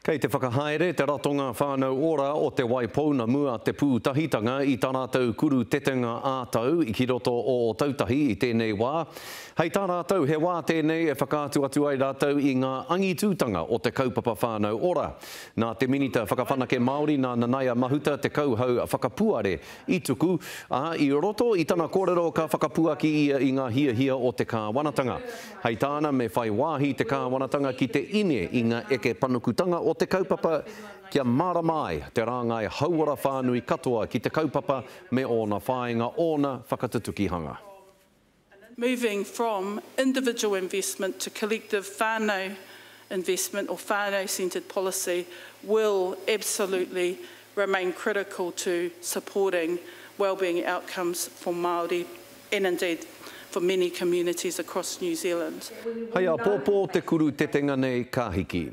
Kei te whakahaere te Ratonga Whānau Ora o Te Waipounamu a Te Pūtahitanga i tā rātou kuru tetenga ā-tau ki roto o Ōtautahi i tēnei wā. Hei tā rātou he wā tēnei e whakaatu atu ai rātou i ngā angitūtanga o te kaupapa Whānau Ora. Nā te Minita Whakawhanake Māori nā Nanaia Mahuta te kauhau whakapuare i tuku, ā, i roto i tana kōrero ka whakapuaki ia i ngā hiahia o te kāwanatanga. Hei tāna me whai wāhi te kāwanatanga ki te ine i ngā eke panukutanga o te kaupapa kia mārama ai te rāngai hauora whānui katoa ki te kaupapa me ōna whāinga, ōna whakatutukihanga. Moving from individual investment to collective whānau investment or whānau-centred policy will absolutely remain critical to supporting wellbeing outcomes for Māori and indeed for many communities across New Zealand. Hei āpōpō te kuru tetenga nei ka hiki.